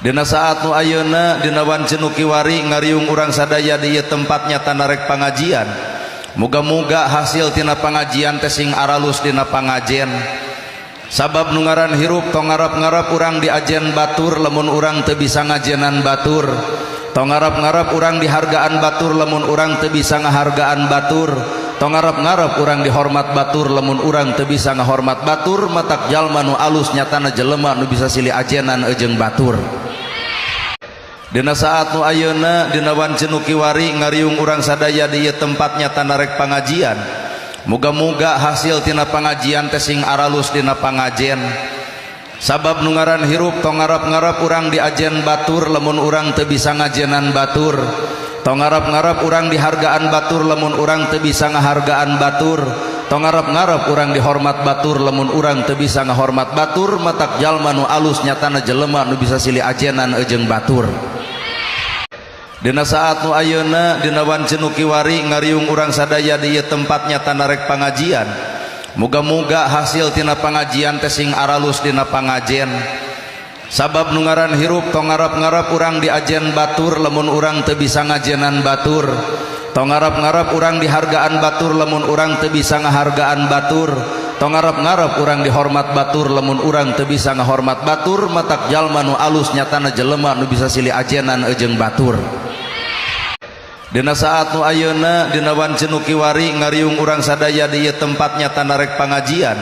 Dina saat nu ayeuna, dina wanci nu kiwari ngariung urang sadaya di ieu tempat nyatana rek pangajian. Muga-muga hasil tina pangajian teh sing aralus dina pangajen. Sabab nu ngaran hirup, tong ngarap-ngarap urang diajen batur lamun urang teu bisa ngajenan batur. Tong ngarap-ngarap urang dihargaan batur lamun urang teu bisa ngahargaan batur. Tong ngarap-ngarap urang dihormat batur lamun urang teu bisa ngahormat batur. Matak jalma nu alus nyatana jelema nu bisa silih ajenan jeung batur. Dina saat nu ayeuna, dina wanci nu kiwari ngariung urang sadaya di ieu tempat nyatana rek pangajian. Muga-muga hasil tina pangajian teh sing aralus dina pangajen. Sabab nu ngaran hirup, tong ngarap-ngarap urang diajen batur lamun urang teu bisa ngajenan batur. Tong ngarap-ngarap urang dihargaan batur lamun urang teu bisa ngahargaan batur. Tong ngarap-ngarap urang dihormat batur lamun urang teu bisa ngahormat batur. Matak jalma nu alus nyatana jelema nu bisa silih ajenan jeung batur. Dina saat nu ayeuna, dina wanci nu kiwari ngariung urang sadaya di ieu tempat nyatana rek pangajian. Muga-muga hasil tina pangajian teh sing aralus dina pangajen. Sabab nu ngaran hirup, tong ngarap-ngarap urang diajen batur lamun urang teu bisa ngajenan batur. Tong ngarap-ngarap urang dihargaan batur lamun urang teu bisa ngahargaan batur. Tong ngarap-ngarap urang dihormat batur lamun urang teu bisa ngahormat batur. Matak jalma nu alus nyatana jelema nu bisa silih ajenan jeung batur. Dina saat nu ayeuna, dina wanci nu kiwari ngariung urang sadaya di ieu tempat nyatana rek pangajian.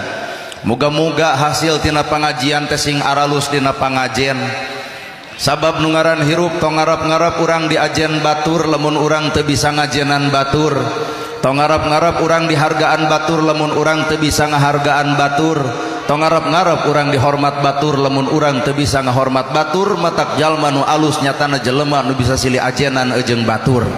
Muga-muga hasil tina pangajian teh sing aralus dina pangajen. Sabab nu ngaran hirup, tong ngarap-ngarap urang diajen batur lamun urang teu bisa ngajenan batur. Tong ngarap-ngarap urang dihargaan batur lamun urang teu bisa ngahargaan batur. Tong ngarap-ngarap urang dihormat batur lamun urang teu bisa ngahormat batur. Matak jalma nu alus nyatana jelema nu bisa silih ajenan jeung batur.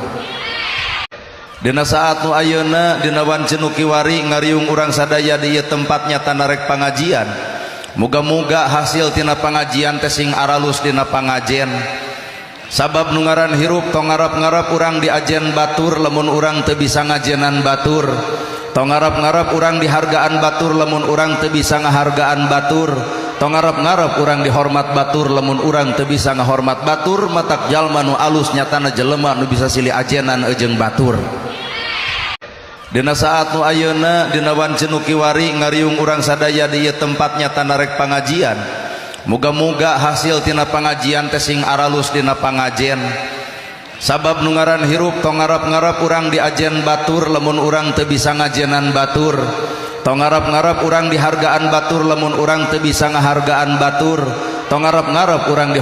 Dina saat nu ayeuna, dina wanci nu kiwari ngariung urang sadaya di ieu tempat nyatana rek pangajian. Muga-muga hasil tina pangajian teh sing aralus dina pangajen. Sabab nu ngaran hirup, tong ngarap-ngarap urang diajen batur lamun urang teu bisa ngajenan batur. Tong ngarap-ngarap urang dihargaan batur lamun urang teu bisa ngahargaan batur. Tong ngarap-ngarap urang dihormat batur lamun urang teu bisa ngahormat batur. Matak jalma nu alus nyatana jelema nu bisa silih ajenan jeung batur. Dina saat nu ayeuna, dina wanci nu kiwari ngariung urang sadaya di ieu tempat nyatana rek pangajian. Muga-muga hasil tina pangajian teh sing aralus dina pangajen. Sabab nu ngaran hirup, tong ngarap-ngarap urang diajen batur lamun urang teu bisa ngajenan batur. Tong ngarap-ngarap urang dihargaan batur lamun urang teu bisa ngahargaan batur. Tong ngarap-ngarap urang di